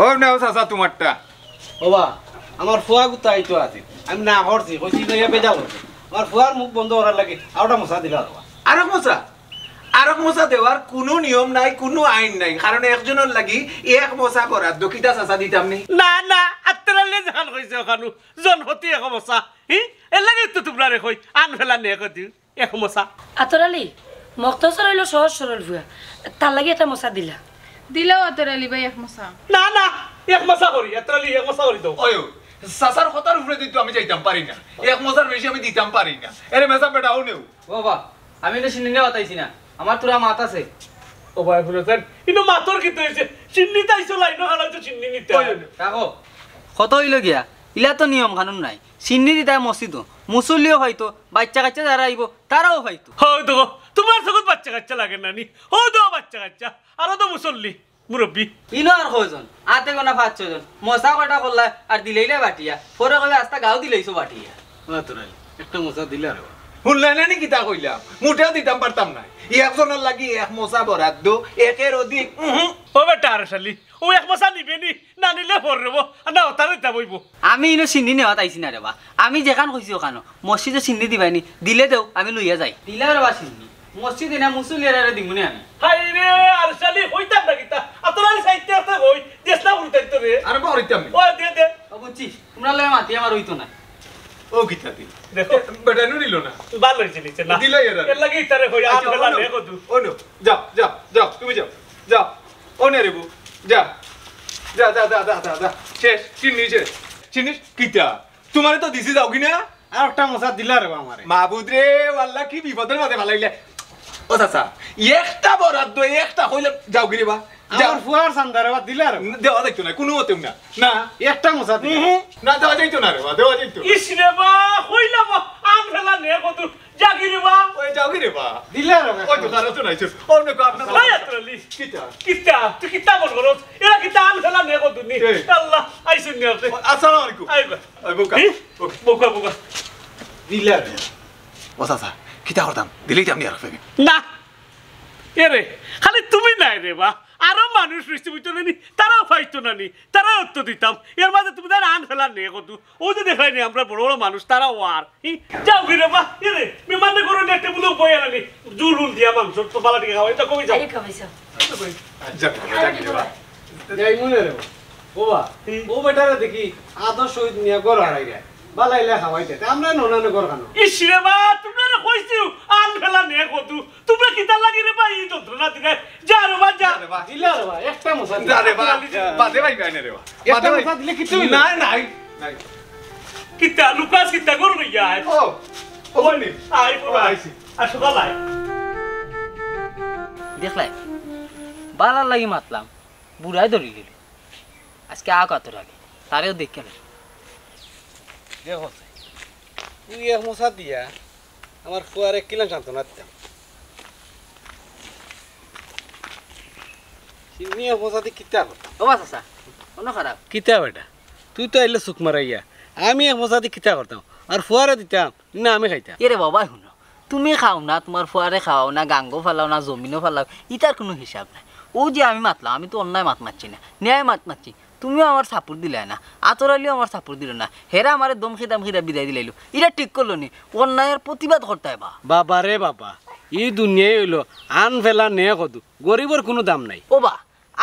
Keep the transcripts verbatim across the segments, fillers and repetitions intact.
ও নেও চাচা তুমারটা। ওবা, আমার ফুয়া গুতা আইতো আছে, আমি না করছি, কইছি লইয়া বেজাল করছি। আমার ফুয়ার মুখ বন্ধ করার লাগি আরোটা মশা দিলা ওবা। আরক মশা? আরক মশা দেওয়ার কুনু নিয়ম নাই, কুনু আইন নাই, কারণ একজনর লাগি এক মশা বরাদ্দ। কিতা চাচা দিতাম নি? না, না, আত্তরালে যেখান কইছে ওখানু, জনপতি এক মশা, হি? এর লাগি তো তুমরারে কই, আন ফেলা নে কদি। এক মশা। আতর আলী, মখতসর অইলো সহজ সরল ফুয়া, তার লাগি একটা মশা দিলা। দিলাও আতর আলী ভাই এক মশা। না, না, এক মশা করি, আতর আলী, এক মশা করি তো। ওই, চাচার কথার উপরে দি তো আমি যাইতাম পারি না, এক মশার বেশি আমি দিতাম পারি না। এরে মেসাব বেটা, অউ নেও। ও বা, আমি ইনো শিন্নি নেওয়াত আইছি না, আমার থুড়া মাত আছে। ও ভাই, হুনো চাইন, ইনো মাতর কিতা অইছে? শিন্নি তাইছো লাইনো খাড়াইছো শিন্নি নিতে। ওই, ওই। রাখো। কত অইলো গিয়া? ইলা তো নিয়ম কানুন নাই। শিন্নি দিতায় মসজিদো, মুসল্লিও পাইতো, বাইচ্চা কাইচ্চা যারা আইবো, তারাও পাইতো। হউ তো, তুমার চকুত বাইচ্চা কাইচ্চা লাগে না নি? হউ তো বাইচ্চা কাইচ্চা, আরো তো মুসল্লি, মুরব্বি। ইনো আর কয়জন? আতে গোনা পাঁচ ছয়জন। মশা কয়টা করলা আর দিলাইলা বাটিয়া। পরে কইবে আস্তা গাঁও দিলাইছো বাটিয়া। ও আতর আলী, একটা মশা দিলা রে বা। হুনলায় না নি কিতা কইলাম? মুটেও দিতাম পারতাম নায়। ই একজনর লাগি এক মশা বরাদ্দ, একের অধিক, উহুম। ও বেটা আরশালি, অউ এক মশা নিবে নি? না নিলে পর রইবো, আর না ওতারে দিতা বইবো। আমি ইনো শিন্নি নেওয়াত আইছি না রে বা। আমি যেখান কইছি ওখানো, মসজিদো শিন্নি দিবায় নি, দিলে দেও, আমি লইয়া যাই। দিলাও রে বা শিন্নি, মসজিদে না মুসল্লিয়ারে দিমুনে আমি। হায় রে, আরশালি, কইতাম না কিতা? আতর আলী সাইতে আছে কই, দেশলা উল্টাইতো রে। আরে বা, করিতাম নি। ও, দে, দে। ও বুঝছিস, তুমরার লগে মাতি আমার অইতো না। ও কিতা দি? দেখো। এ, বেটা নু নিল না। ভালা অইছে নিছে না। দিলাই এরা। এর লাগি ইতারে কই, আচ্ছা, আন ফেলা নে কদু। অনো, যাও, যাও, যাও, তুমি যাও। যাও। অনে রে বউ, যা। যা, যা, যা, যা, যা, যা। শেষ, চিনি শেষ। চিনিস? কিতা? তুমারে তো দিছি, যাও কি না? আর একটা মশা দিলা রে বা আমারে। মাবুদ রে, আল্লাহ কি বিপদর মাঝে ফালাইলে। ও চাচা, একটা বরাদ্দ, একটা কইলে যাও কি রে বা? যাও। আমার ফুয়ার চান্দা রে বা দিলা রে বা। দেওয়া যাইতো না, কুনু মতেউ না। না। একটা মশা দিলা। উহু, না, দেওয়া যাইতো না রে বা, দেওয়া যাইতো না। ইস রে বা, কইলা বা, আন ফেলা নে কদু, যাও কি রে বা? ওই যাও কি রে বা? দিলা রে বা। ওই তো, তারা তো নাই, চল। অন্য কেউ আপনার ওই আতর আলী। কিতা? কিতা? তুই কিতা মনে করস? এরা কিতা আন ফেলা নে কদু নি? এই। আল্লাহ, আইছইন নি আপনি? আসসালামু আলাইকুম। আই বা। ওই বোকা। হি? বোকা। বোকা, বোকা। দিলা রে। ও চাচা, কিতা করতাম? দিলেই তো আমি আর ফেরি। না। এরে, খালি তুমি নায় রে বা। আরো মানুষ রইছে, বুঝছো না নি? তারাও পাইতো না নি? তারাও তো দিতাম। এর মাঝে তুমি তার আন ফেলা নে কদু। অউ যে দেখলায় নি, আমরা বড় বড় মানুষ, তারাও আর। হি? যাও কি রে বা? এরে, মেহমানরে করো নি, একটা বুলে বই আনানি। জুল উল দিয়া মাংস, তো বালা টিকে খাওয়াই, তো কই যাও? আরে খাওয়াই যাও। যাক, যাক রে বা। যাই মনে রে বা। ও বা, হুম। ও বেটারে দেখি আদর সহিত নিয়া ঘর হারাই যায়। বালা ইলা খাওয়াই যায়। আমরা ননানে ঘর খানো। ইস রে বা, তুমরারে কইছি, আন ফেলা নে কদু। তুমরা কিতার লাগি রে বা, ই যন্ত্রণা দিলে? যা রে বা, যা। যা রে বা। দিলা রে বা, একটা মশা দিলা। যা রে বা। বাদে ভাই গায় না রে বা। একটা বাদে ভাই। মশা দিলে কিচ্ছু অইলো না। নাই, নাই, নাই। কিতা, লুকাস কিতা, ঘর লইয়া আয়। ও, ও, বলনি। আয়, ও, পুরা। আইছি। আর সকাল আয়। দেখলায়, বালার লাগি মাতলাম, বুড়ায় ধরি লিল। আজকে আ কাতর আগে, তারেও দেখে না। দেখো, তুই এক মশা দিয়া আমার ফুয়ারে কিলান সান্ত্বনা দিতাম। শিন্নি এক মশা দি কিতা করতাম? ও বা চাচা, অনো খারাপ। কিতা বেটা? তুই তো আইলে চুক মারাইয়া। আমি এক মশা দি কিতা করতাম? আর ফুয়ারে দিতাম, না আমি খাইতাম? এরে বাবা, হুনো। তুমি খাও না, তুমার ফুয়ারে খাওয়াও না, গাঙ্গো ফালাও না, জমিনো ফালাও, ইতার কুনু হিসাব নাই। অউ যে আমি মাতলাম, আমি তো অন্যায় মাত মাতছি না, ন্যায় মাত মাতছি। তুমিও আমার support দিলায় না, আতর আলীও আমার support দিলো না, হেরা আমারে দমকি দামকি দা বিদায় দিলাইলো। ইটা ঠিক করলো নি, অন্যায়র প্রতিবাদ করতায় বা। বাবা রে বাবা, ই দুনিয়াই অইলো আন ফেলা নে কদু, গরিবর কুনু দাম নাই। ও বা,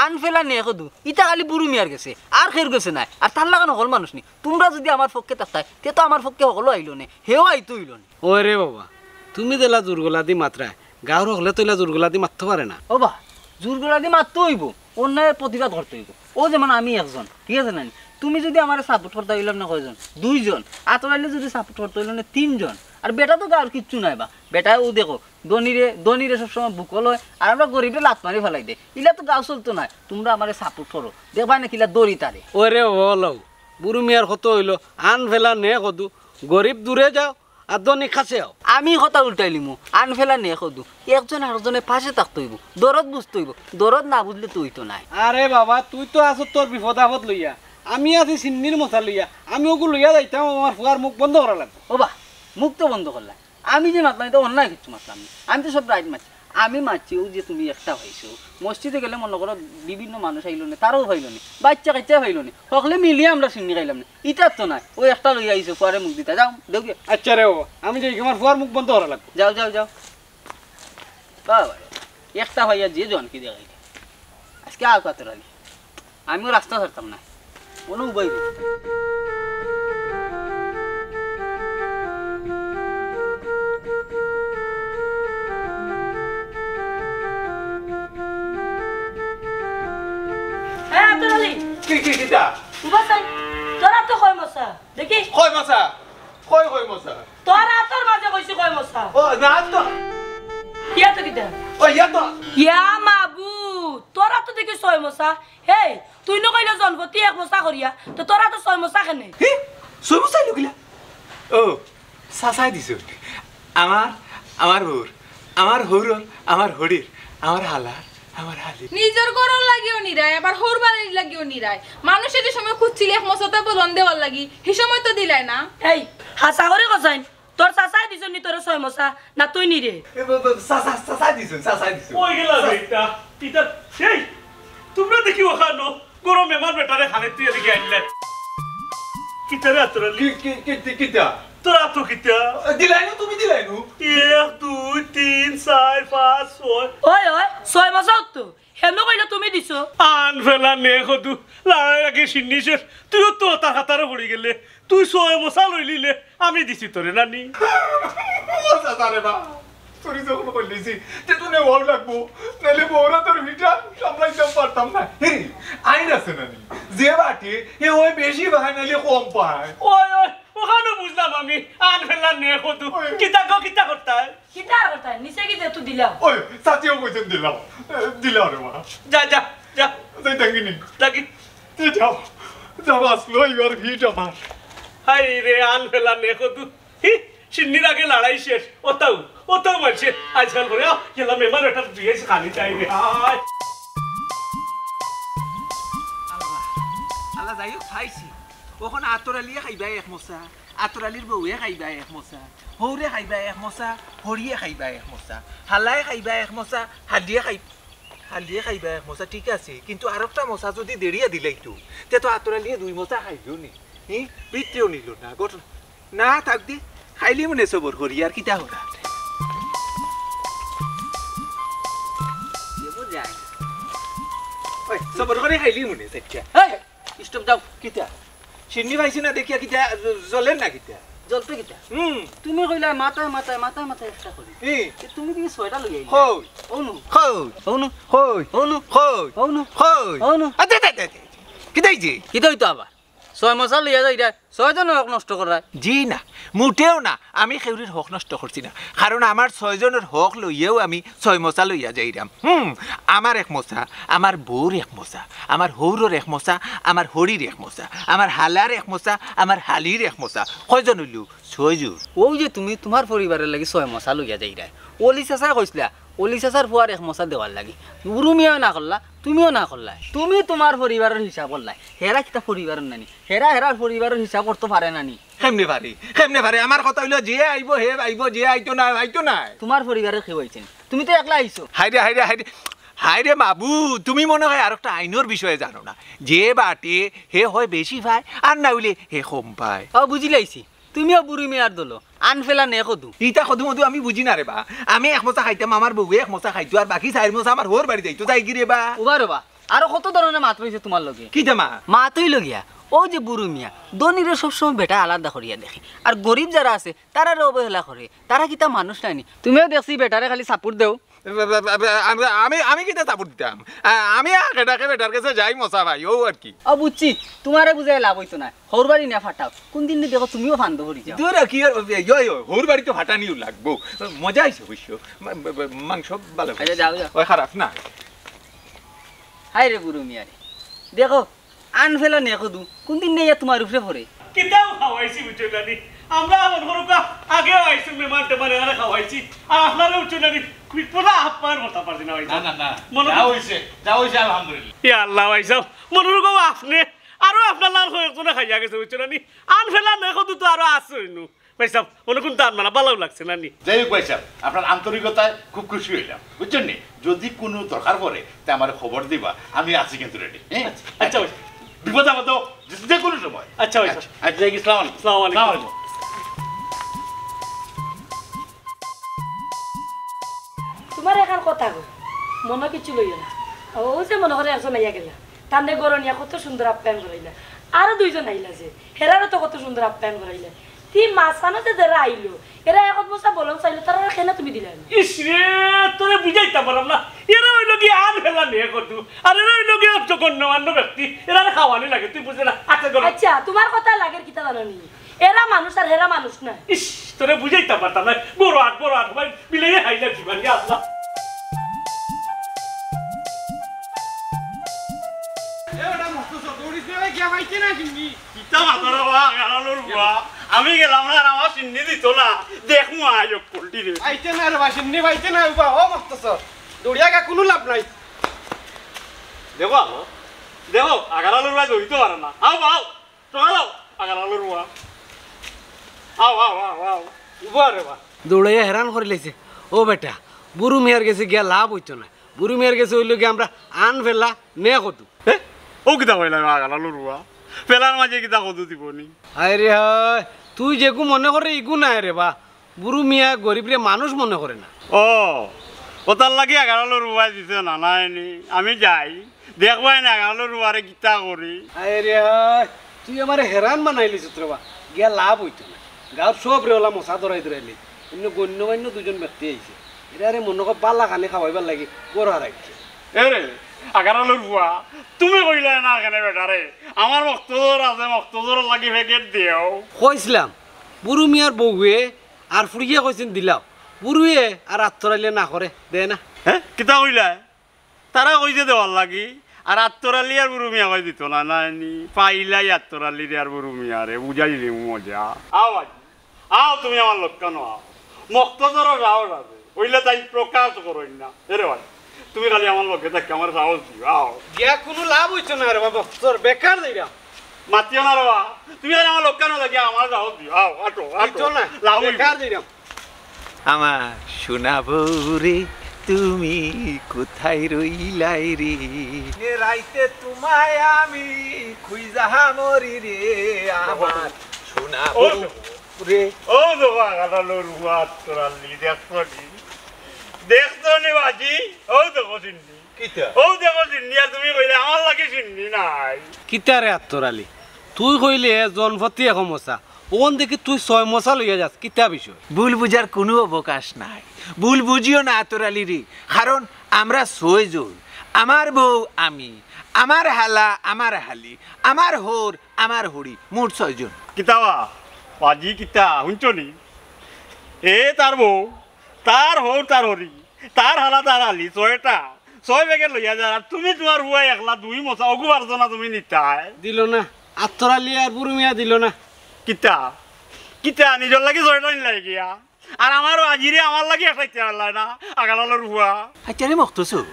আন ফেলা নে কদু, ইতা খালি বুরু মিয়ার গেছে, আর কেউর গেছে নায়। আর তার লাখান হকল মানুষ নি। তুমরা যুদি আমার পক্ষে থাকতায়, তে তো আমার পক্ষে হকলও আইলো নে, হেও আইতো অইলো নে। ওরে বাবা, তুমি যেলা জুরগোলা দি মাতরায়, গাঁওর হকলে তো ইলা জুরগোলা দি মাততো পারে না। ও বা, জুরগোলা দি মাততো অইবো, অন্যায়র প্রতিবাদ করতো অইবো। অউ যেমন আমি একজন, ঠিক আছে না নি? তুমি যুদি আমারে support করতায় অইলাম না কয়জন? দুইজন। আতর আলীয়ে যুদি support করতো অইলো না তিনজন। আর বেটা তো গাঁওর কিচ্ছু নায় বা। বেটায় অউ দেখো, ধনীরে, ধনীরে সবসময় বুকো লয়, আর আমরা গরিবরে লাত মারি ফালাই দেয়। ইলা তো গাঁও চলতো নায়। তুমরা আমারে support করো, দেখবায় না কিলা ধরি তারে। ওরে ও লও, বুরু মিয়ার কথা অইলো, আন ফেলা নে কদু, গরিব দূরে যাও, আর ধনী কাছে আও। আমি কথা উল্টাইলিমু, আন ফেলা নে কদু, একজন আরকজনে পাশে থাকতো অইবো, দরদ বুঝতো অইবো, দরদ না বুঝলে তো অইতো নায়। আরে বাবা, তুই তো আছস তোর বিপদ আপদ লইয়া, আমি আছি শিন্নির মশা লইয়া, আমি অগু লইয়া যাইতাম, আমার ফুয়ার মুখ বন্ধ করা লাগবো। ও বা, মুখ তো বন্ধ করলায়। আমি যে মাতলাম, ইটা অন্যায় কিচ্ছু মাতলাম না। আমি তো সব right মাতছি। আমি মাতছি, অউ যে তুমি একটা পাইছো, মসজিদে গেলে মনো করো বিভিন্ন মানুষ আইলো নে, তারাও পাইলো নে, বাইচ্চা কাইচ্চা পাইলো নে, হকলে মিলিয়া আমরা শিন্নি খাইলাম নে, ইতার তো নায়। অউ একটা লইয়া আইছো, ফুয়ারে মুখ দিতা, যাও, দেও গিয়া। আচ্ছা রে, ও, আমি যাই, আমার ফুয়ার মুখ বন্ধ করা লাগবো। যাও, যাও, যাও। বাবা রে, একটা পাইয়া যে জন কি দেখাই। আজকে আর কত রানি। আমিও রাস্তা ছাড়তাম না, কোনো উপায় নেই। হ্যাঁ, আব্দুল আলী। কি, কি, কিতা? উবা চাই। তোরা তো কয় মশা, দেখি। কয় মশা? কয়, কয় মশা? তোর আতর মাঝে কইছি কয় মশা। ও, না তো। ইয়া তো কিতা? ও, ইয়া তো। ইয়া মাবুদ, তোরা তো দেখি ছয় মশা। হেই, তুই নু কইলে জনপতি এক মশা করিয়া, তো তোরা তো ছয় মশা কেনে? হে? ছয় মশা অইলো কিলা? ও, চাচায় দিছইন। আমার, আমার হউর, আমার হউরর, আমার হড়ির, আমার হালার, আমার হালির। নিজর ঘরর লাগিও নিরায়, আবার হউর বাড়ির লাগিও নিরায়। মানুষে যে সময় খুঁজছিল এক মশাটা বলন দেওয়ার লাগি, হি সময় তো দিলায় না। এই, হাছা করি কছাইন, তোর চাচায় দিছইন নি তোরে ছয় মশা, না তুই নিরে? এ, ব-, ব-, চা-, চা-, চাচায় দিছইন, চাচায় দিছইন। কই গেলা রে ইতা? ইতা, এই, তুমরা দেখি অখানো, গরম মেমান বেটারে খালে তুই এদিকে আইলে। কিতা রে আতর আলী? কি, কি, কি, কি, কিতা? তোর আতো কিতা? দিলাইনু, তুমি দিলাইনু। এক, দুই, তিন, চাইর, পাঁচ, ছয়। ওই, ওই, ছয় মশা তো। হেনু কইলে তুমি দিছো। আন ফেলা নে কদু, লড়াই আগে সিন্নি শেষ। তুইও তো তার হাতারে পড়ি গেলে। তুই ছয় মশা লইলিলে, আমি দিছি তোরে নানি। ও চাচা রে বা, চুরি যখন করলিছি, তে তো নেওয়াও লাগবো। নাইলে বউরা তোর ভিটা সামলাইতাম পারতাম না। হে, আইন আছে নানি। যে বাটে, হে ওই বেশি পায়, নাইলে কম পায়। ওই, ওই, অখানো বুঝলাম আমি। আন ফেলা নে কদু। ওই। কিতা গো, কিতা করতায়? কিতা আর করতায়? নিচে কি যেহেতু দিলাম। ওই, চাচিও কইছেন দিলাম। এ, দিলাম রে মা। যা, যা, যা। যাই ডাঙ্গিনি। ডাঙ্গি। তুই যাও। যাও, আসলো এবার ভিট আমার। হায় রে, আন ফেলা নে কদু। হি, সিন্নির আগে লড়াই শেষ। ওতাও, ওতাও মানছে। আজকাল করে, আহ, গেলাম এবার এটা তুই এসে খালি চাই রে। আয়। আল্লাহ, আল্লাহ যাই হোক, পাইছি। অখন আতর আলিয়ে খাইবা এক মশা। আতর আলীর বউয়ে খাইবা এক মশা, হউরে খাইবা এক মশা, হড়িয়ে খাইবা এক মশা, হালায় খাইবা এক মশা, হালিয়ে খাই-, হালিয়ে খাইবা এক মশা, ঠিক আছে, কিন্তু আরোকটা মশা যুদি দেড়িয়া দিলাইতো, তে তো আতর আলীয়ে দুই মশা খাইলো নি। হি? পিতরেও নিল না, ঘটনা না থাক দি, খাইলি মনে সবর করি, আর কিতা করা? ওই, সবর করি খাইলি মনে, চাইচ্ছা। এই, stop দাও। কিতা? সিন্নি পাইছি না দেখিয়া কিতা জ-, জ্বলের না কিতা? জ্বলতে কিতা? হুম। তুমি কইলা মাথায় মাথায়, মাথায় মাথায় একটা করি। ই। এ, তুমি দেখি ছয়টা লই আইলা। কই? অনু। কই? অনু। কই? অনু। কই? অনু। কই? অনু। আ, দে, দে, দে, দে। কিতা অইছে? কিতা অইতো আবার? ছয় মশা লইয়া যাইরায়, ছয়জনর হক নষ্ট কররায়। জি না, মোটেও না। আমি কেউরির হক নষ্ট করছি না, কারণ আমার ছয়জনর হক লইয়াউ আমি ছয় মশা লইয়া যাইরাম। হুম, আমার এক মশা, আমার বউর এক মশা, আমার হউরর এক মশা, আমার হড়ির এক মশা, আমার হালার এক মশা, আমার হালির এক মশা। কয়জন অইলো? ছয়জন। অউ যে তুমি তুমার পরিবারর লাগি ছয় মশা লইয়া যাইরায়, অলি চাচায় কইছলা, অলি চাচার ফুয়ার এক মশা দেওয়ার লাগি। বুরু মিয়াও না করলা, তুমিও না করলায়। তুমি তুমার পরিবারর হিসাব করলায়, হেরা কিতা পরিবারর নানি? হেরা হেরার পরিবারর হিসাব করতো পারে না নি? কেমনে পারে? কেমনে পারে? আমার কথা অইলো, যে আইবো হে আইবো, যে আইতো না, আইতো না। তুমার পরিবারর কেউ আইছে নি? তুমি তো একলা আইছো। হায়রে, হায়রে, হায়রে। হায়রে মাবুদ, তুমি মনে হয় আরোকটা আইনর বিষয়ে জানো না। যে বাটে হে হয় বেশি পায়, আর না অইলে হে কম পায়। অ, বুঝিলাইছি। তুমিও বুরু মিয়ার দলো। আন ফেলা নে কদু। ইতা কদু মদু আমি বুঝি না রে বা। আমি এক মশা খাইতাম, আমার বউয়ে এক মশা খাইতো, আর বাকি চাইর মশা আমার হউর বাড়ি যাইতো। যাইগি রে বা। উবা রে বা। আরো কত ধরনর মাত রইছে তুমার লগে। কিতা মাত? মাত অইলো গিয়া, অউ যে বুরু মিয়া, ধনীরে সবসময় বেটায় আলাদা করিয়া দেখে, আর গরিব যারা আছে, তারারে অবহেলা করে। তারা কিতা মানুষ নায় নি? তুমিও দেখছি বেটারে খালি support দেও। আমি, আমি, আমি কিতা support দিতাম? আ-, আমি আর বেটাকে বেটার গেছে যাই মশা পাই, অউ আর কি। অ, বুঝছি, তুমারে বুঝাইয়া লাভ অইতো না। হউর বাড়ি নিয়া ফাটাও। কুনদিন নি দেখো তুমিও ফান্দো পড়ি যাও। দূর, কি আর, ইয়ো, ইয়ো, হউর বাড়ি তো ফাটানিউ লাগবো। মজা অইছে অবশ্য। মা-, মা-, মা-, মাংস ভালা আচ্ছা, অইছে। যাও, যাও। অয় খারাপ না। হায়রে বুরু মিয়ারে। দেখো, আন ফেলা নে কদু, কুনদিন নি ইয়া তুমার উপরে পড়ে। কিতাও খাওয়াইছি বুঝছো নানি? আমরা মনো করো কা, আগেও আইছি মেমান টেমান এখানে খাওয়াইছি। আর আপনারা বুঝছো নানি, বিপদে আপ্পার কথা পারছি না ভাই। না, না, না। মনে যা অইছে, যা অইছে আলহামদুলিল্লাহ। ইয়া আল্লাহ ভাই সাহেব, মনে করো আপনি, আরো আপনার লাল কয়েকজনে খাইয়া গেছে বুঝছো নানি? আন ফেলা নে কদু তো আরো আছে অইনু। ভাইসাব, অনেকক্ষণ দান মানা ভালাউ লাগছে না নি? যাই হোক ভাইসাব, আপনার আন্তরিকতায় খুব খুশি অইলাম, বুঝছইন নি? যদি কুনু দরকার পড়ে, তে আমারে খবর দিবা, আমি আছি কিন্তু রেডি। হ্যাঁ? আচ্ছা ভাই। বিপদ আপদ যে কুনু সময়। আচ্ছা ভাই। আচ্ছা, আচ্ছা, যাই, আসসালামু আলাইকুম। আসসালামু আলাইকুম। আসসালামু আলাইকুম। তুমার একখান কথা কই, মনো কিচ্ছু লইও না। অউ যে মনো করো একজন আইয়া গেলা, তানরে ঘরো নিয়া কত সুন্দর আপ্যায়ন করাইলা। আরো দুইজন আইলা যে, হেরারও তো কত সুন্দর আপ্যায়ন করাইলা। তি মাঝখানো যে যেরা আইলো, এরা একত মশা বলন চাইলো, তারারে কেনে তুমি দিলায় না? ইস রে, তোরে বুঝাইতাম পারলাম না। এরা অইলো গি আন ফেলা মেয়ে কত, আর এরা অইলো গি জঘন্যমান্য ব্যক্তি, এরারে খাওয়ানি লাগে, তুই বুঝলে না। আচ্ছা, গরম। আচ্ছা, তুমার কথা লাগের কিতা জানো নি? এরা মানুষ আর হেরা মানুষ নায়। ইস, তোরে বুঝাইতাম পারতাম না। বড় আট, বড় আট, ভাই, মিলাইয়া খাইলাম জীবন, ইয়া আল্লাহ। এ বেটা, মস্ত চোখ, দৌড়িস না, ভাই, গিয়া পাইছে না, চিনি। কিতা মাতর বা, আগার আলুর বুয়া? আমি গেলাম না, আর আমার সিন্নি দিত না। দেখমু আয়, পোল্ট্রি রে। আইতে না রে বা, সিন্নি পাইতে না, উবা, ও মস্ত চোখ। দৌড়িয়া গিয়া কুনু লাভ নাই। দেখো আলো, দেখো, আগার আলুর বুয়া দৌড়িতে পারে না। আও, আও। চলো, আগার আলুর বুয়া। আও, আও, আও, আও। উবা রে বা। দৌড়াইয়া হেরান করি লাইছে। ও বেটা, বুরু মিয়ার গেছে গিয়া লাভ অইতো না। বুরু মিয়ার গেছে অইলো গিয়া আমরা আন ফেলা নে কদু। এ? ও কিতা কইলা আগার আলুর বুয়া? ফেলার মাঝে কিতা কদু দিবনি? হায় রে হায়, তুই যেগু মনে করে ইগু নায় রে বা। বুরু মিয়া গরিবরে মানুষ মনে করে না। ও, অতার লাগি আগার আলুর বুয়ায় দিছে না, নায় নি? আমি যাই, দেখবায় না আগার আলুর বুয়ারে কিতা করি। হায় রে হায়, তুই আমারে হেরান বানাইলিছত রে বা। গিয়া লাভ অইতো না। গাঁওর সবরে অলা মশা ধরাই ধরাইলে। অইন্য গণ্যমান্য দুইজন ব্যক্তি আইছে। এরারে মনো কর বালা খানি খাওয়াইবার লাগি ঘরো হারাইছে। এরে, আগার আলুর বুয়া, তুমি কইলায় না কেনে বেটারে? আমার মক্তজর আছে, মক্তজরর লাগি প্যাকেট দেও। কইছলাম, বুরু মিয়ার বউয়ে আর ফুড়িয়ে কইছইন দিলাও। বুরুয়ে আর আত্তর আলিয়ে না করে, দেয় না। হে? কিতা কইলায়? তারা কইছে দেওয়ার লাগি, আর আত্তর আলি আর বুরু মিয়া কয় দিত না, নায় নি? পাইলাই আত্তর আলিরে আর বুরু মিয়ারে, বুঝাই দিমু মজা। আও আজি, আও তুমি আমার লগে কেনে আও। মক্তজরর সাহস আছে, অইলে তাইন প্রকাশ করইন না। এরে ভাই, তুমি খালি আমার লগে থাকি আমার সাহস দিও, আও। গিয়া কুনু লাভ অইতো না রে বা, মক্তজর বেকার যাইরা। মাতিও না রে বা, তুমি খালি আমার লগে কেনে লাগি আমার সাহস দিও, আও, আটো, আটো। অইতো না, লাভ অইবো। বেকার যাইরা। আমার সোনা বউ রে, তুমি কোথায় রইলায় রে? এ রাইতে তোমায় আমি খুইজা মরি রে, আমার সোনা ও বউ রে। ও দেখো, আগার আলুর বুয়া আত্তর আলি, দেখছো নি? দেখছো নি বাজি? ও দেখো সিন্নি। কিতা? ও দেখো সিন্নি, আর তুমি কইলে আমার লাগি সিন্নি নাই। কিতা রে আত্তর আলি? তুই কইলে জনপতি এক মশা, অখন দেখি তুই ছয় মশা লইয়া যাস, কিতা বিষয়? ভুল বুঝার কুনু অবকাশ নাই। ভুল বুঝিও না আত্তর আলি রে, কারণ আমরা ছয়জন। আমার বউ আমি, আমার হালা, আমার হালি, আমার হউর, আমার হড়ি, মোট ছয়জন। কিতা বা? বাজি কিতা, হুনছো নি? এ তার বউ, তার হউর, তার হড়ি, তার হালা, তার হালি, ছয়টা। ছয় প্যাকেট লইয়া যার, আর তুমি তুমার বুয়ায় একলা দুই মশা, অগু পারছো না তুমি নিতায়। দিল না, আত্তর আলি আর বুরু মিয়া দিল না। কিতা? কিতা, নিজর লাগি ছয়টা নিলায় গিয়া? আর আমার আজিরে আমার লাগি একটা ইচ্ছা করলায় না, আগার আলুর বুয়া। আচ্ছা রে মক্তজর,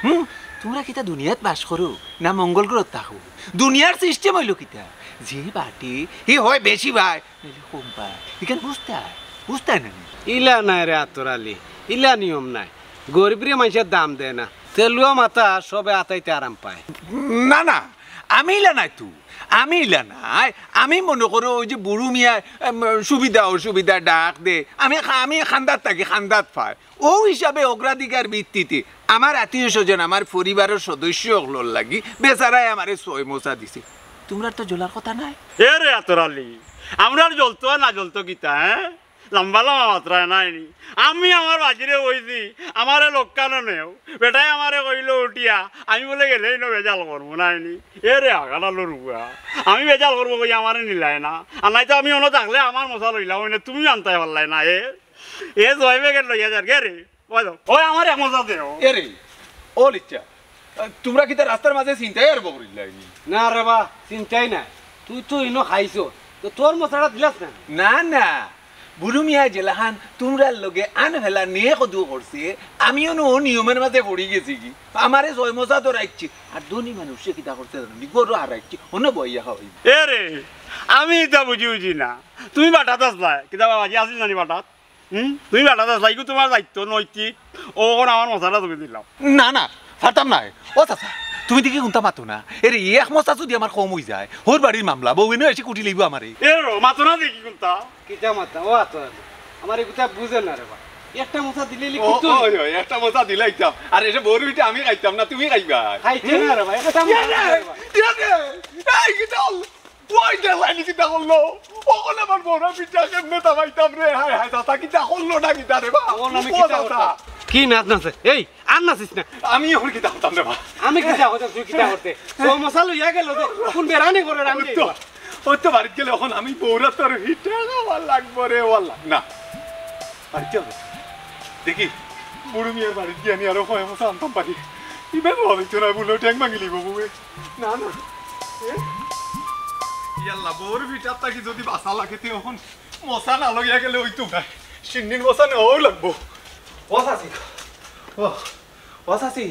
হুম, তুমরা কিতা দুনিয়াত বাস করো না মঙ্গল গ্রহত থাকো? দুনিয়ার সিস্টেম অইলো কিতা? যে বাটে, হে হয় বেশি পায়, নাইলে কম পায়। ইখান বুঝতায়, বুঝতায় না নি? ইলা নায় রে আত্তর আলি, ইলা নিয়ম নায়। গরিবরে মানষে দাম দেয় না, তেলুয়া মাথা সবে আতাইতে আরাম পায়। না, না, আমি ইলা নায় তো। আমি ইলা নায়। আমি মনো করো অউ যে বুরু মিয়ায়, এম, সুবিধা অসুবিধা ডাক দে। আমি খা-, আমি খান্দাত থাকি, খান্দাত পাই। অউ হিসাবে অগ্রাধিকার ভিত্তিতে আমার আত্মীয় স্বজন, আমার পরিবারর সদস্য অকলর লাগি বেচারায় আমারে ছয় মশা দিছে। তুমরার তো জ্বলার কথা নায়। এ রে আত্তর আলি, আমরার জ্বলতো আর না জ্বলতো কিতা, হে? লম্বা লম্বা মাতরায় নায় নি। আমি আমার বাজিরে কইছি, আমারে লগে কেনে নেও। বেটায় আমারে কইলো উঠিয়া, আমি বুলে গেলে ইনো বেজাল করমু নায় নি। এ রে আগার আলুর বুয়া, আমি বেজাল করমু কই আমারে নিলায় না। আর নাইতো আমি অনো থাকলে আমার মশা লইলাম অইনে, তুমি আনতায় পারলায় না। এ, এ ছয় প্যাকেট লইয়া যার গে রে। ওই যাও। ওই আমার এক মশা দেও। এ রে, ও লিচ্ছা, তুমরা কিতা রাস্তার মাঝে ছিনতাই আরম্ভ করিলায় নি? না রে বা, ছিনতাই নায়। তুই তো ইনো খাইছস, তো তোর মশাটা দিলাস না? না, না, বুরু মিয়া যেলাখান তুমরার লগে আনফেলা নেক অদু করছে, আমিও নু অউ নিয়মর মাঝে পড়ি গেছি গি। আমারে ছয় মশা ধরাইছে। আর ধনী মানুষে কিতা করছে জানো নি? গরু হারাইছে, অনো বইয়া খাওয়াইবো। এ রে, আমি ইতা বুঝি বুঝি না। তুমি বাটাত আছলায়, কিতা বাবাজি আছিল জানি বাটাত? হুম? তুমি বাটাত আছলায়, ইগু তুমার দায়িত্ব নৈতিক। অখন আমার মশাটা তুমি দিলাও। না, না, পারতাম নায়। ও চাচা, তুমি দেখি কুন্তা মাতো না। এরে, এক মশা যুদি আমার কম অইযায়, হউর বাড়ির মামলা, বউয়ে নু এসে কুটি লইবো আমারে। এ রো, মাতো না দেখি কুন্তা। কিতা মাতো? ও আতো, আমার ইগুতা বুঝে না রে বা। একটা মশা দিলে ইলে ও, কিচ্ছু অয়, অয়, একটা মশা দিলাইতাম। আর এরে বউর ভিটা আমি খাইতাম না, তুমি খাইবায়। খাইতে না রে বা, একটা মশা দিলে রে বা। এই, কিতা অইলো? ওই দেখলায়নি কিতা করলো? অখন আমার বউর ভিটা কেমনে তাবাইতাম রে? হায় হায়, চাচা কিতা করলো না কিতা রে বা? অখন আমি ও কিতা চাচা। করতাম? কি নাচ নাচে? এই, আর নাচিস না। আমি অখন কিতা করতাম রে বা? আমি কিতা করতাম, তুই কিতা করতে? ও মশা লইয়া গেল যে, কুন বেড়ানি করে রাখলি? ওই তো, ওই তো বাড়িত গেলে অখন আমি বউর আতর ভিটা খাওয়া লাগবো রে, ওয়াল্লা। না, বাড়িত যাও। দেখি, বুরু মিয়ার বাড়িত গিয়া নি আরো কয় মশা আনতাম পারি। ইবার ভাবিত না, বুলো ট্যাং ভাঙি লিব বউয়ে। না, না। এ? ইয়াল্লা, বউর ভিটাত থাকি যুদি বাঁচা লাগে, তে অখন মশা না লইয়া গেলে অইতো নায়। শিন্নির মশা নেওয়াও লাগবো। ও চাচি, ও, ও চাচি,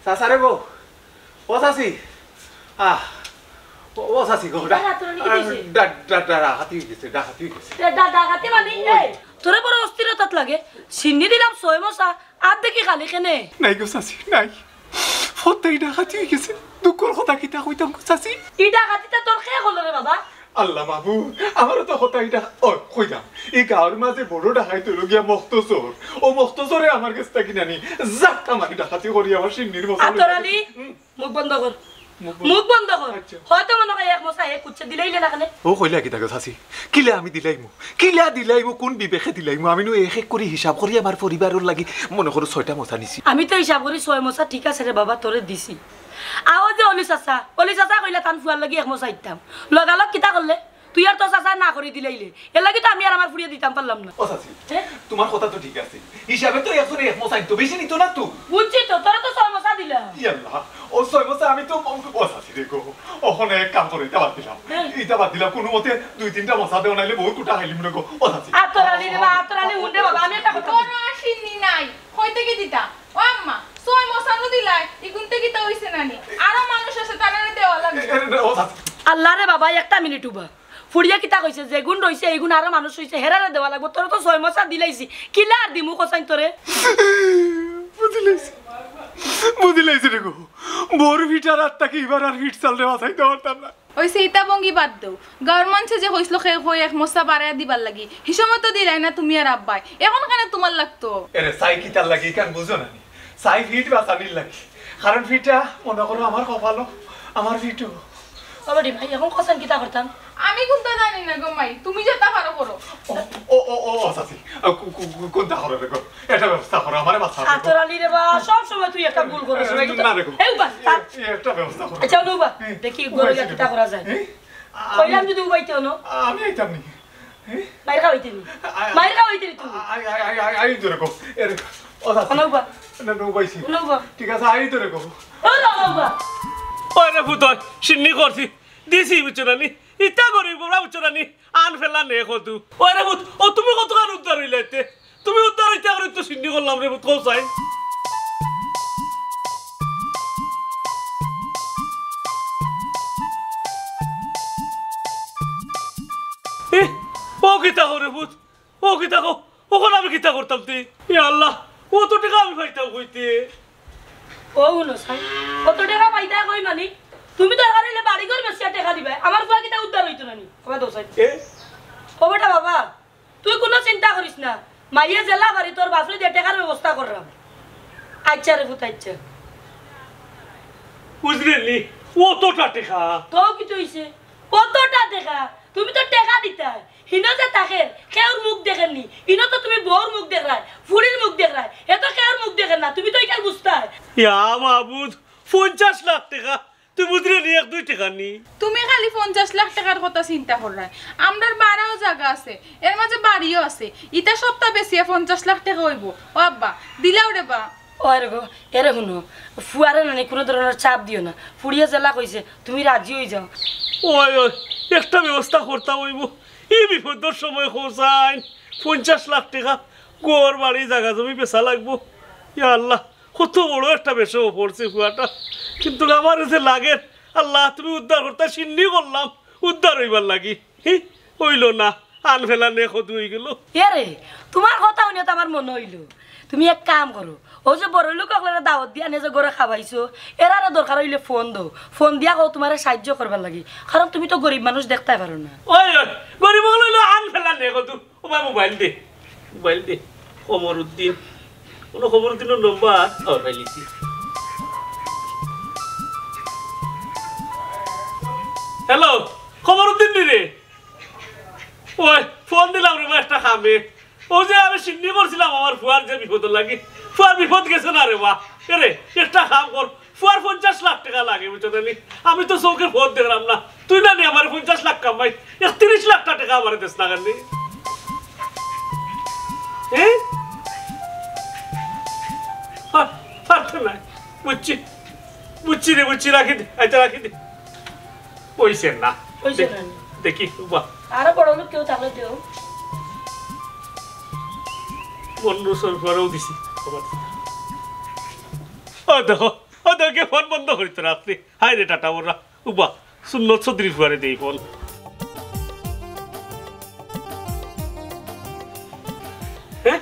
চাচা রে গো, ও চাচি, আহ, ও, ও চাচি গো, ডা-, আরে, তোর নাকি আহ, হইছে? ডা-, ডা-, ডাকাতি অই গেছে, ডাকাতি অই গেছে। ডা-, ডা-, ডাকাতি মানে? ওই। এই, তোরে বড় অস্থিরতাত লাগে। শিন্নি দিলাম ছয় মশা, আর দেখি খালি কেনে? নাই গো চাচি, নাই। ফত্তাই ডাকাতি অই গেছে। দুঃখর কথা কিতা কইতাম গো চাচি? ই ডাকাতিটা তোর কে করলো রে বাবা? আল্লাহ মাবুদ, আমারও তো কথা ইটা, ও, কইতাম। ই গাঁওর মাঝে বড় ডাকাইত অইলো গিয়া মখতছর। অউ মখতছরে আমার গেছ থাকি নানি, যাক আমারে ডাকাতি করি আমার শিন্নির মশা লইয়া আতর আলী, গেছে। হুম। মুখ বন্ধ কর। মুখ বন্ধ। মুখ বন্ধ কর। আচ্ছা। হয়তো মনো কয় এক মশা এক কুচ্চে দিলাইলে না কেনে? ও কইলা কিতা গো চাচি? কিলা আমি দিলাইমু? কিলা দিলাইমু? কুন বিবেকে দিলাইমু? আমি নু এক এক করি হিসাব করি আমার পরিবারর লাগি মনো করো ছয়টা মশা নিছি। আমি তো হিসাব করি ছয় মশা ঠিক আছে রে বাবা, তোরে দিছি। আও যে অলি চাচা, অলি চাচা কইলা তান ফুয়ার লাগি এক মশা আইতাম। লগালগ কিতা করলে? তুই আর তোর চাচা না করি দিলাইলে। এর লাগি তো আমি আর আমার ফুড়িয়ে দিতাম পারলাম না। ও চাচি, হ্যাঁ? তোমার কথা তো ঠিক আছে। হিসাবে তো একজনে এক মশা আনতো, বেশি নিত না তো। বুঝছি তো, তোরা তো ছয় মশা দিলাম। ইয়াল্লা, ও ছয় মশা আমি তো, ও চাচি রে গো, অখন এক কাম করো, ইটা বাদ দিলাম। হ্যাঁ। ইটা বাদ দিলাম, কুনু মতে দুই তিনটা মশা দেও, নাইলে বউর কুটা খাইলিমু রে গো। ও চাচি। আতর আলী রে বা, আতর আলী হুন রে বাবা, আমি একটা কথা কই। কোনো আসেনি নাই, কই থাকি দিতা? ও আম্মা, ছয় মশা নু দিলায়, ইগুনতে কিতা অইছে নানি? আরো মানুষ আছে, তারারে দেওয়া লাগবো। এ, এ, ও চাচি। আল্লাহ রে বাবা, একটা মিনিট উবা। ফুড়িয়ে কিতা কইছে, যেগুন রইছে, এইগুন আরো মানুষ রইছে, হেরারে দেওয়া লাগবো। তোরে তো ছয় মশা দিলাইছি, কিলা আর দিমু কছাইন তোরে? বুঝিলাইছি। বুঝিলাইছি রে গো। বউর ভিটার আত থাকি ইবার আর ভিট চালরে বাঁচাইতাম পারতাম না। অইছে, ইতা ভঙ্গি বাদ দেও। গাঁওর মানষে যে কইছিল, কেউ কই এক মশা বাড়াইয়া দিবার লাগি, হি সময় তো দিলায় না তুমি আর আব্বায়, অখন কেনে তোমার লাগতো? এরে, চাই কিতার লাগি, ইখান বুঝো না নি? চাই ভিট বাঁচানির লাগি। কারণ ভিটা, মনো করো, আমার কপালো, আমার ভিটও। ও বেটি ভাই, অখন কছাইন কিতা করতাম? আমি কুন্তা জানি না গো মাই, তুমি যেতা পারো করো। ও, ও, ও, ও, ও, চাচি, আ, কু-, কু-, কু-, কুন্তা করো রে গো? একটা ব্যবস্থা করো, আমারে বাঁচাও রে গো। আতর আলী রে বা, সব সময় তুই একটা ভুল করস, এ, না রে গো। এই উবা, এ, থাক। এ, একটা ব্যবস্থা করো। আচ্ছা, ও উবা, হুম, দেখি, ঘরো গিয়া উবাইছি কিতা রে। করা যায়। এ, আ-, কইলাম আমি, যদি উবাইতে অনো। আমি আইতাম নি। এ? মাইর খাওয়াইতে নি। আ-, আ-, মাইর খাওয়াইতে নি তুমি। আ-, আ-, আ-, আ-, আ-, আই তো রে গো। এ রে, ও চাচি। অনো উবা। না, না, উবাইছি। অনো উবা। ঠিক আছে, আই তো রে গো। অনো উবা। ওই রে পুত, শিন্নি করছি। দিছি, বুঝছো না নি? ইতা করি, বুড়া, বুঝছো না নি? আন ফেলা নে কত। ওই রে পুত, ও তুমি কতখান উদ্ধার অইলাইতে? তুমি উদ্ধার অইতে করে তো শিন্নি করলাম রে পুত, কও চাই। এ, ও কিতা করে পুত? ও কিতা কও? অখন আমি কিতা করতাম তে? ইয়া আল্লাহ, অত টেকা আমি পাইতাম কইতে? ও হুনো চাই, অত টেকা পাইতা কই মানি? তুমি দরকার অইলে বাড়ি ঘর বেচিয়া টেকা দিবায়, আমার ফুয়া কিতা উদ্ধার অইতো না নি? কবা দেও চাই। এ? ও বেটা বাবা, তুই কুনু চিন্তা করিস না, মাইয়ে যেলা পারি তোর বাপরে দিয়া টেকার ব্যবস্থা কররাম। আচ্ছা রে পুত, আচ্ছা। বুঝলে নি? অতটা টেকা। তো কিতা অইছে? অতটা টেকা? তুমি তো টেকা দিতায়। হিনো যে থাকের, কেউর মুখ দেখের নি। ইনো তো তুমি বউর মুখ দেখরায়, ফুড়ির মুখ দেখরায়। হে তো কেউর মুখ দেখের না, তুমি তো ইখান বুঝতায়। ইয়া মাবুদ, পঞ্চাশ লাখ টেকা। তুই বুঝলে নি, এক দুই টেকা নি। তুমি খালি পঞ্চাশ লাখ টেকার কথা চিন্তা কররায়। আমরার ভাড়াও জাগা আছে, এর মাঝে বাড়িও আছে। ইতা সবতা বেচিয়া পঞ্চাশ লাখ টেকা অইবো। ও আব্বা, দিলাও রে বা। ওই রে গো, এরে হুনো, ফুয়ারে নানি কুনু ধরনর চাপ দিও না। ফুড়িয়ে যেলা কইছে, তুমি রাজি অইযাও। ওই, ওই, একটা ব্যবস্থা করতাম অইবো। ই বিপদর সময় কও চাইন, পঞ্চাশ লাখ টেকা, ঘর বাড়ি জাগা জমি বেচা লাগবো। ইয়া আল্লাহ, কত বড় একটা বেশে পড়ছে ফুয়াটা। কিন্তু আমার যে লাগের, আল্লাহ তুমি উদ্ধার করতা, সিন্নি করলাম উদ্ধার অইবার লাগি। হি, অইলো না, আন ফেলা নে কদু অইগেলো। এরে, তুমার কথা হুনিয়া তো আমার মনো অইলো, তুমি এক কাম করো, অউ যে বড় লোক অকলরে দাওত দিয়া আনিয়া যে ঘরো খাওয়াইছো, এরারে দরকার অইলে ফোন দেও, ফোন দিয়া কও তুমারে সাইয্য করবার লাগি, কারণ তুমি তো গরিব মানুষ, দেখতায় পারো না। ওই, ওই, গরিব অকল অইলে আন ফেলা নে কদু। ও ভাই, মোবাইল দে, মোবাইল দে। কমরুদ্দিন, কুনু কমরুদ্দিনর নম্বর? ও, পাইলিছি। হ্যালো, কমরুদ্দিন নি রে? ওই, ফোন দিলাম রে বা একটা কামে। অউ যে আমি সিন্নি করছিলাম আমার ফুয়ার যে বিপদর লাগি, ফুয়ার বিপদ গেছে না রে বা। এরে, একটা কাম কর, ফুয়ার পঞ্চাশ লাখ টেকা লাগে, বুঝছো নি? আমি তো চউখে পথ দেখরাম না। তুই না নি আমারে পঞ্চাশ লাখ কামাই, একত্রিশ লাখ টেকা আমারে দেস না কেনে? হ্যাঁ? পার-, পারতো না। বুঝছি, বুঝছি রে, বুঝছি, রাখি দে, আচ্ছা, রাখি দে। অইছে না। অইছে না। দেখি, উবা। আরো বড় লোক কেউ থাকলে দেও। বন্ধ সরকারও দিছি। ও দেখো, ও দেখো, কে ফোন বন্ধ করিত রাখছে। হায় রে টাটা ওরা। উবা, সুন্নত চৌধুরী ফুয়ারে দেই ফোন। হ্যাঁ?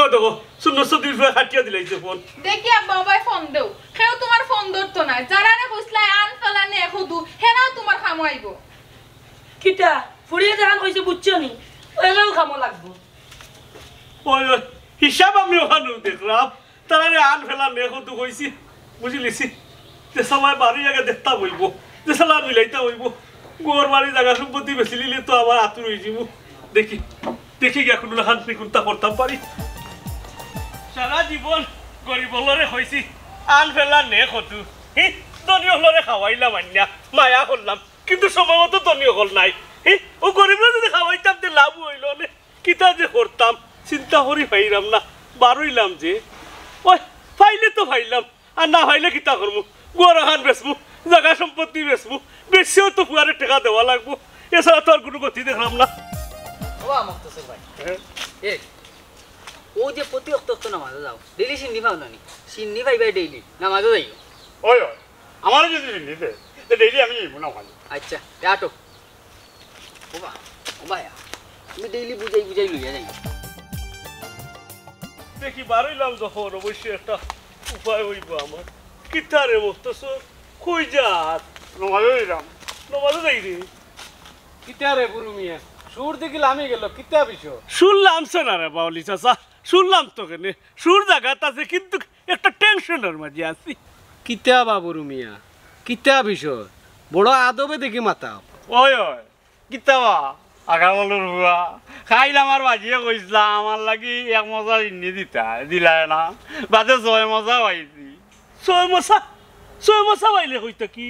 ও দেখো, সুন্নত চৌধুরী ফুয়া কাটিয়া দিলাইছে ফোন। দেখি আব্বা, ও ভাই ফোন দেও। কেউ তুমার ফোন ধরতো না। যারারে কইছলায় আন ফেলা নে কদু, হেরাও তুমার কামো আইবো। কিতা? ফুড়িয়ে যেখান কইছে বুঝছো নি? অউ এরাও কামো লাগবো। ওই, ওই, হিসাব আমি অখানউ দেখরাম। তারারে আন ফেলা নে কদু কইছি, বুঝিলিছি। যে সময় বাড়ি আগে দেখতাম অইবো, যে সালা মিলাইতাম অইবো। ঘর বাড়ি জাগা সম্পত্তি বেচিলিলে তো আমার আতুর অইযিবো। দেখি, দেখি গিয়া কুনু লাখান কুন্তা করতাম পারি। সারা জীবন গরিব অকলরে কইছি, আন ফেলা নে কদু। হি, ধনী অকলরে খাওয়াইলাম আনিয়া, মায়া করলাম, কিন্তু সময় মতো ধনী অকল নাই। হি, অউ গরিবরে যদি খাওয়াইতাম তে লাভ অইলো নে। কিতা যে করতাম, চিন্তা করি পাইরাম না, বারইলাম যে। ওই, পাইলে তো পাইলাম, আর না পাইলে কিতা করমু? ঘর আখান বেচমু, জাগা সম্পত্তি বেচমু, বেচিয়াও তো ফুয়ারে টেকা দেওয়া লাগবো, এছাড়া তো আর কুনু গতি দেখরাম না। ও মখতসর ভাই, হ্যাঁ? এ, অউ যে প্রতি অক্ত অক্ত নামাজো যাও, ডেইলি সিন্নি পাও না নি? সিন্নি পাইবায় ডেইলি, নামাজো যাইও। ওই, ওই, আমারে যদি সিন্নি দে, তে ডেইলি আমি যাইমু নামাজো। আচ্ছা, তে আটো। ও বা, ও ভাইয়া, তুমি ডেইলি বুঝাই বুঝাই লইয়া যাই। দেখি, বারইলাম যখন, অবশ্যই একটা উপায় অইবো আমার। কিতা রে মখতসর, কই যার? নমাজো যাইরাম। নমাজো যাই রে। কিতা রে বুরু মিয়া, সুর দেখি লামি গেল, কিতা বিষয়? সুর লামছে না রে বাউলি চাচা, সুর লামতো কেনে? সুর জাগাত আছে, কিন্তু একটা টেনশনর মাঝে আছি। কিতা বা বুরু মিয়া, কিতা বিষয়? বড় আদবে দেখি মাতাও। ওই, ওই, কিতা বা? আগামলর বুয়া। কাইল আমার বাজিয়ে কইছলা, আমার লাগি এক মজা ইন্নি দিতা, দিলায় না। বাদে ছয় মজা পাইছি। ছয় মজা? ছয় মজা পাইলে কইতা কি?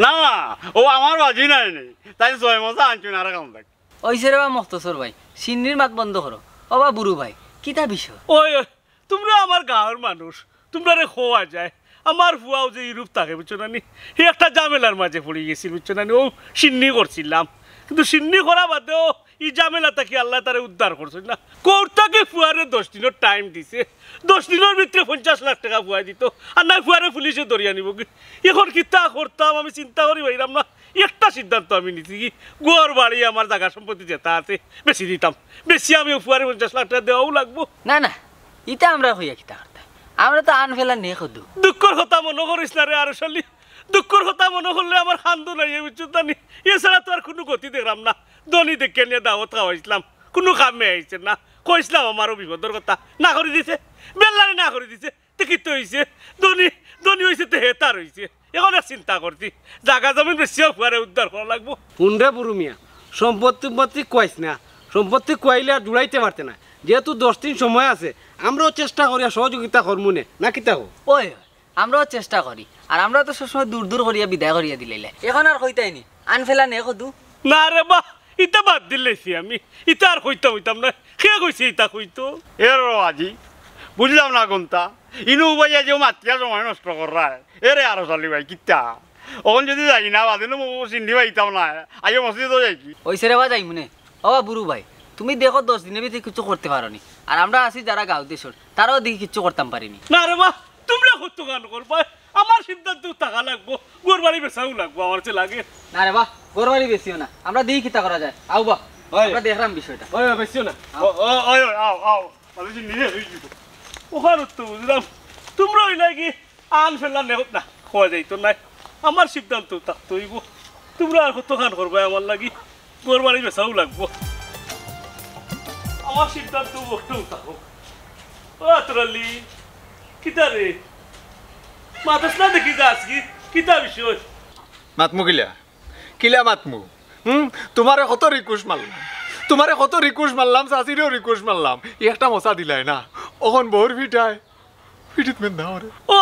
না, না, অউ আমার বাজি নায় নি। তাইন ছয় মজা আনছইন আর কাম থাকি। অইছে রে বা মখতসর ভাই, সিন্নির মাত বন্ধ করো। ও বা বুরু ভাই, কিতা বিষয়? ওই, ওই, তুমরা আমার গাঁওর মানুষ, তুমরারে কওয়া যায়। আমার ফুয়াও যে ইউরোপ থাকে, বুঝছো না নি? হি একটা ঝামেলার মাঝে পড়ি গেছিল, বুঝছো না নি? অউ সিন্নি করছিলাম, কিন্তু সিন্নি করা বাদেও ই ঝামেলা থাকি আল্লায় তারে উদ্ধার করছইন না। কোর্ট থাকি ফুয়ারে দশ দিনর টাইম দিছে, দশ দিনর ভিতরে পঞ্চাশ লাখ টেকা ফুয়ায় দিতো, আর নায় ফুয়ারে পুলিশে ধরিয়া নিবোগি। এখন কিতা করতাম আমি চিন্তা করি পাইরাম না। একটা সিদ্ধান্ত আমি নিছি কি, ঘর বাড়ি আমার জাগা সম্পত্তি যেতা আছে বেচি দিতাম, বেচিয়া আমি অউ ফুয়ারে পঞ্চাশ লাখ টেকা দেওয়াউ লাগবো। না, না, ইতা আমরা কইয়া কিতা করতাম? আমরা তো আন ফেলা নে কদু। দুঃখর কথা মনো করিস না রে আরশ আলী, দুঃখর কথা মনো করলে আমার কান্দন আইয়ে, বুঝছো না নি? এছাড়া তো আর কুনু গতি দেখরাম না। ধনী দেখিয়া নিয়া দাওত খাওয়াইছলাম, কুনু কামে আইছে না। কইছলাম আমারও বিপদর কথা, না করি দিছে, বেল্লারে না করি দিছে। তে কিতা অইছে? ধনী, ধনী অইছে তে হেতার অইছে। এখন এক চিন্তা করছি, জাগা জমিন বেচিয়া ফুয়ারে উদ্ধার করা লাগবো। হুন রে বুরু মিয়া, সম্পত্তি সম্পত্তি কইস না, সম্পত্তি কইলে আর জুড়াইতে পারতে না। যেহেতু দশ দিন সময় আছে, আমরাও চেষ্টা করিয়া সহযোগিতা করমু নে, না কিতা কও? ওই, আমরাও চেষ্টা করি, আর আমরা তো সবসময় দূর দূর করিয়া বিদায় করিয়া দিলাইলে। এখন আর কইতাই নি, আন ফেলা নে কদু। না রে বা, ইতা বাদ দিলাইছি আমি, ইতা আর কইতাম অইতাম না। কে কইছে ইতা কইতো? এ রে আজি, বুঝলাম না কুন্তা। ইনু উবাইয়া যে মাতিয়া সময় নষ্ট কররায়। এ রে আরশ আলী ভাই, কিতা? অখন যদি যাই না, বাদে নু মো-, সিন্নি পাইতাম না। আইও মসজিদো যাই কি? অইছে রে বা যাইমু নে। ও বা বুরু ভাই, তুমি দেখো দশ দিনর ভিতরে কিছু করতে পারো নি, আর আমরা আছি যারা গাঁও দেশর, তারাও দেখি কিচ্ছু করতাম পারি নি। না রে বা, তুমরা কতখান করবায়? আমার সিদ্ধান্ত থাকা লাগবো, ঘর বাড়ি বেচাও লাগবো, আমার যে লাগে। না রে বা, ঘর বাড়ি বেচিও না, আমরা দেখি কিতা করা যায়। আও বা, অয়। আমরা দেখরাম বিষয়টা। অয়, অয়, বেচিও না। আও। অ, অ, অয়, অয়, আও, আও। আমি যে নিজে হয়ে দিব। ওখানে তো বুঝলাম, তুমরা অইলায় কি আন ফেলা নেও না, কওয়া যাইতো নায়। আমার সিদ্ধান্ত থাকতে অইবো। তুমরা আর কতখান করবায় আমার লাগি? ঘর বাড়ি বেচাও লাগবো। আমার সিদ্ধান্ত বসতেও থাকো। ও আতর আলী, কিতা রে? মাতস না দেখি যাস কি? কিতা বিষয়? মাতমু কিলা? কিলা মাতমু? হুম? তুমারে কত request মারলাম, তুমারে কত request মারলাম, চাচিরেও request মারলাম, ই একটা মশা দিলায় না। অখন বউর পিঠায়, পিঠিত মেন্দা ওরে। ও,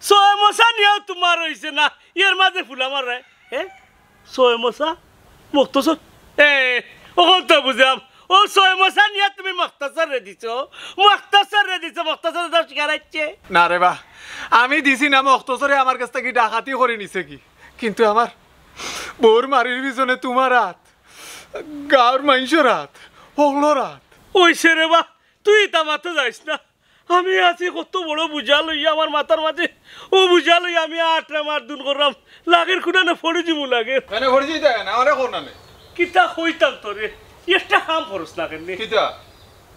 ছয় মশা নিয়াও তুমার অইছে না, এর মাঝে ফুলা মারায়, হ্যাঁ? ছয় মশা? মখতছর? এ, অখন তো বুঝলাম। ও ছয় মশা নিয়া তুমি মখতছররে দিছো, মখতছররে দিছো, মখতছরে তো শিকার আইছে। না রে বা, আমি দিছি না, মখতছরে আমার কাছ থাকি ডাকাতি করি নিছে কি? কিন্তু আমার বউর মারির পিছনে তুমার আত, গাঁওর মাইনষর আত, হকলর আত। অইছে রে বা, তুই ইতা মাতো যাইস না। আমি আছি কত বড় বুঝা লইয়া আমার মাথার মাঝে, অউ বুঝা লইয়া আমি আটরাম আর দুন কররাম, লাগের কুনানো পড়ি যিমু লাগের। কেনে পড়ি যিতে না, আমারে কও না নে। কিতা কইতাম তোরে, একটা কাম করস না কেনে? কিতা?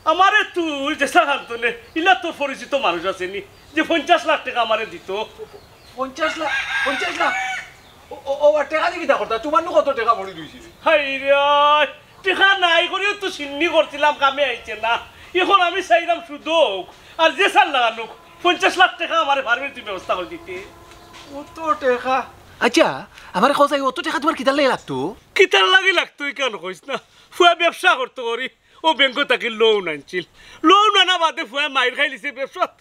আমারে তুই যেছা খান তলে, ইলা তোর পরিচিত মানুষ আছে নি, যে পঞ্চাশ লাখ টেকা আমারে দিতো। পঞ্চাশ লাখ? পঞ্চাশ লাখ? ও, ও, ও, আর টেকা দি কিতা করতা? তুমার নু কত টেকা পড়ি রইছে? হায় রে, টেকা নাই করিও তো সিন্নি করছিলাম, কামে আইছে না। অখন আমি চাইরাম সুদ অউক, আর যেছার লাগান অউক, পঞ্চাশ লাখ টেকা আমারে পারবে তুই ব্যবস্থা করি দিতে। অত টেকা? আচ্ছা, আমারে কও চাই, অত টেকা তুমার কিতার লাগি লাগতো? কিতার লাগি লাগতো, ইখান কইস না। ফুয়ায় ব্যবসা করতো করি, অউ ব্যাংক থাকি loan আনছিল। Loan আনা বাদে ফুয়ায় মাইর খাইলিছে ব্যবসাত।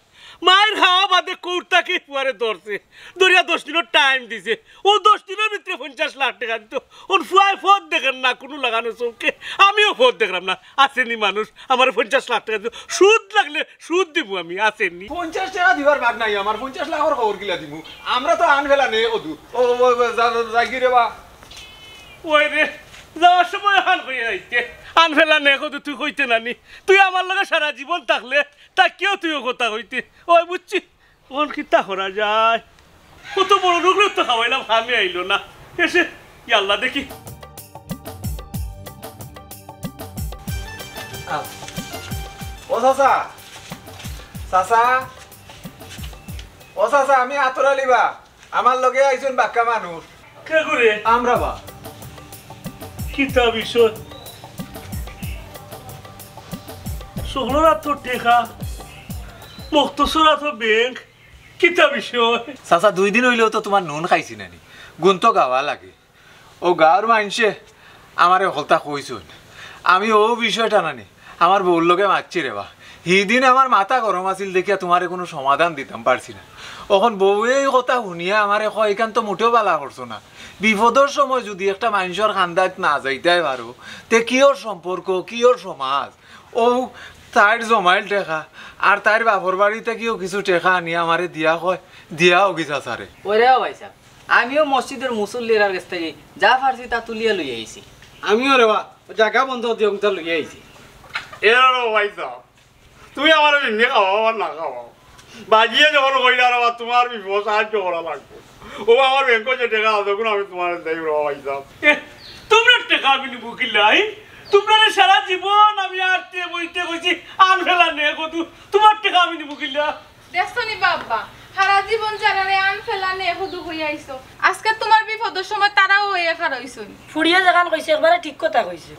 মাইর খাওয়া বাদে কোর্ট থাকি ফুয়ারে ধরছে। ধরিয়া দশ দিনর time দিছে। অউ দশ দিনর ভিতরে পঞ্চাশ লাখ টেকা দিতো। অখন ফুয়ায় পথ দেখের না, কুনু লাগানো চউখে। আমিও পথ দেখরাম না। আছে নি মানুষ, আমারে পঞ্চাশ লাখ টেকা দিতো। সুদ লাগলে সুদ দিমু আমি, আছে নি। পঞ্চাশ টেকা দিবার ভাগ নাই আমার, পঞ্চাশ লাখর খবর কিলা দিমু? আমরা তো আন ফেলা নে কদু। ও, ও, ও, যা, যা, যাইগি রে বা। ওই রে, যাওয়ার সময় হান কইয়া যাইতে। আন ফেলা নে কদু, তুই কইতে নানি। তুই আমার লগে সারা জীবন থাকলে, থাকিও তুই অউ কথা কইতে। ওই বুঝছি, অখন কিতা করা যায়? কত বড় লোকরে তো খাওয়াইলাম, কামে আইলো না। এসে, ইয়াল্লা দেখি। ও চাচা, চাচা, ও চাচা, আমি আতর আলী বা। আমার লগে আইছইন বাক্কা মানুষ। কে করে? আমরা বা। কিতা বিষয়? হকলর আতো টেকা, মখতছর আতো ব্যাংক, কিতা বিষয়? চাচা, দুই দিন অইলেও তো তুমার নুন খাইছি নানি, গুন তো গাওয়া লাগে। অউ গাঁওর মাইনষে আমারে হকলতা কইছইন, আমি অউ বিষয়টা নানি আমার বউর লগে মাতছি রে বা। হিদিন আমার মাথা গরম আছিল দেখিয়া তুমারে কুনু সমাধান দিতাম পারছি না। অখন বউয়ে ই কথা হুনিয়া আমারে কয়, "ইখান তো মুটেও ভালা করছো না। বিপদর সময় যুদি একটা মাইনষর কান্দাত না যাইতায় পারো, তে কিওর সম্পর্ক, কিওর সমাজ?" অউ তাইর জমাইল টেকা, আর তাইর বাপর বাড়ি থাকিও কিছু টেকা আনিয়া আমারে দিয়া কয়, "দিয়া অগি চাচারে।" ওরে ও ভাইসাব, আমিও মসজিদর মুসল্লিরার গেছ থাকি যা পারছি তা তুলিয়া লইয়া আইছি। আমিও রে বা, জাগা বন্ধক দিয়া অগুতা লইয়া আইছি। এরে ও ভাইসাব, তুমি আমারে এমনে খাওয়াও আর না খাওয়াও, বাজিয়ে যখন কইলা রে বা, তুমার বিপদ সাহায্য করা লাগবো। অউ আমার ব্যাংকো যে টেকা আছে, অগুন আমি তুমারে দেই রে বা ভাইসাব। এ, তুমরার টেকা আমি নিমু কিলা, ই? তুমরারে সারা জীবন আমি আটতে বইতে কইছি, আন ফেলা নে কদু, তুমার টেকা আমি নিমু কিলা? দেখছো নি বা আব্বা, সারা জীবন যারারে আন ফেলা নে কদু কইয়া আইছো, আজকে তুমার বিপদর সময় তারাও অইয়া খাড়া অইছইন। ফুড়িয়ে যেখান কইছে, একবারে ঠিক কথা কইছে।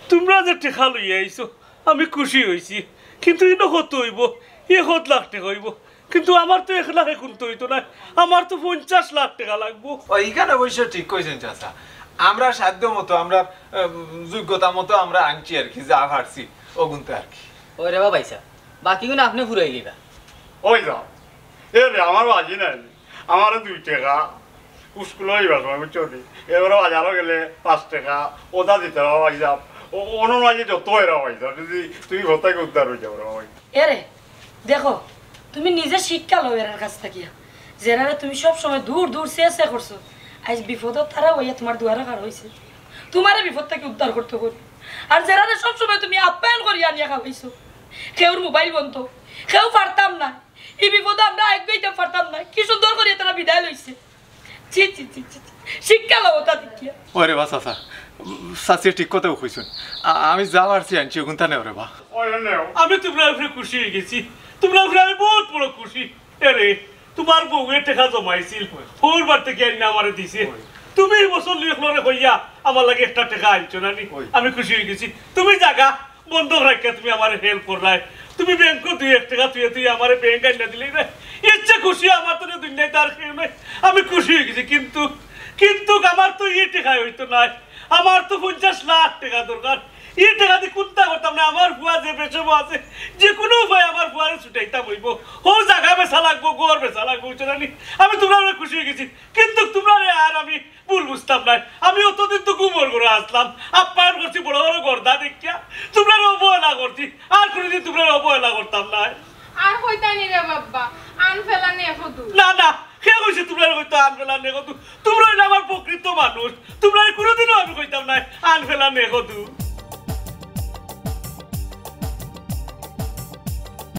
তুমরা যে টেকা লইয়া আইছো, আমি খুশি অইছি, কিন্তু ইনো কত অইবো? এক লাখ টেকা অইবো, কিন্তু আমার তো এক লাখে কুন্তা অইতো নায়, আমার তো পঞ্চাশ লাখ টেকা লাগবো। ও, ইখান অবশ্য ঠিক কইছইন চাচা, আমরার সাধ্য মতো, আমরার, উম, যোগ্যতা মতো আমরা আনছি আর কি, যা পারছি অগুনতে আর কি। ওই রে বা ভাইসাব, বাকিগুন আপনে ফুরাইলিবা। ওই যাও, এরে আমার বাজি নাই, আমারে দুই টেকা, স্কুলো অইবার সময়, বুঝছো নি? এবারে বাজারো গেলে পাঁচ টেকা, ওটা দিতে হবে, ভাইসাব। ও, অনর মাঝে যত এরা, ভাইসাব, যুদি তুমি ঘর থাকি উদ্ধার অই যাও রে, ভাই। এরে, দেখো, তুমি নিজে শিক্ষা লও এরার কাছ থাকিয়া। যেরারে তুমি সব সময় দূর দূর সে সে করছো, আইজ বিপদো তারা অইয়া তুমার দুয়ারে খাড়া অইছে। তুমারে বিপদ থাকি উদ্ধার করতো করি। আর যেরারে সবসময় তুমি আপ্যায়ন করিয়া আনিয়া খাওয়াইছো, কেউর মোবাইল বন্ধ, কেউ পারতাম না। ই বিপদো আমরা আগে অইতাম পারতাম না। কি সুন্দর করিয়া তারা বিদায় লইছে। ছি, ছি, ছি, ছি, ছি। শিক্ষা লও তা দেখিয়া। ওরে বা চাচা, চাচিয়ে ঠিক কথাউ কইছইন। আ-, আমি যা পারছি আনছি, অগুনতা নেও রে বা। আমি তুমরার উপরে খুশি অইগেছি, তুমরার উপরে আমি বউত বড় খুশি। এরে, তুমার বউয়ে টেকা জমাইছিল, হউর বাড়ি থাকি আনিয়া আমারে দিছে। তুমি ই মুসল্লি অকলরে কইয়া আমার লাগি একটা টেকা আনছো না নি? আমি খুশি অইগেছি। তুমি জাগা বন্ধক রাখিয়া তুমি আমারে help কররায়। তুমি ব্যাংকো দুই এক টেকা থুইয়া থুইয়া আমারে ব্যাংক আনিয়া দিলায় না। এর চেয়ে খুশি আমার তো দুনিয়াত আর কেউ নাই। আমি খুশি অইগেছি, কিন্তু, কিন্তু আমার তো ই টেকায় অইতো নায়। আমার তো পঞ্চাশ লাখ টেকা দরকার। ই টেকাদি কুন্তা করতাম না। আমার ফুয়া যে বেশে আছে, যে কুনু উপায়ে আমার ফুয়ারে ছুটাইতাম অইবো। হউ জাগা বেচা লাগবো, ঘর বেচা লাগবো, বুঝছো না নি? আমি তুমরার উপরে খুশি অইগেছি, কিন্তু তুমরারে আর আমি ভুল বুঝতাম নায়। আমি অতদিন তো গুমর ঘরো আছলাম, আপ্যায়ন করছি, বড় বড় গর্দা দেখিয়া তুমরারে অবহেলা করছি, আর কুনুদিন তুমরারে অবহেলা করতাম নায়। আর কইতায় নি রে বাবা, আন ফেলা নে কদু। না, না, কে কইছে তুমরারে কইতো আন ফেলা নে কদু? তুমরা অইলে আমার প্রকৃত মানুষ, তুমরারে কুনুদিনও আমি কইতাম নায় আন ফেলা নে কদু।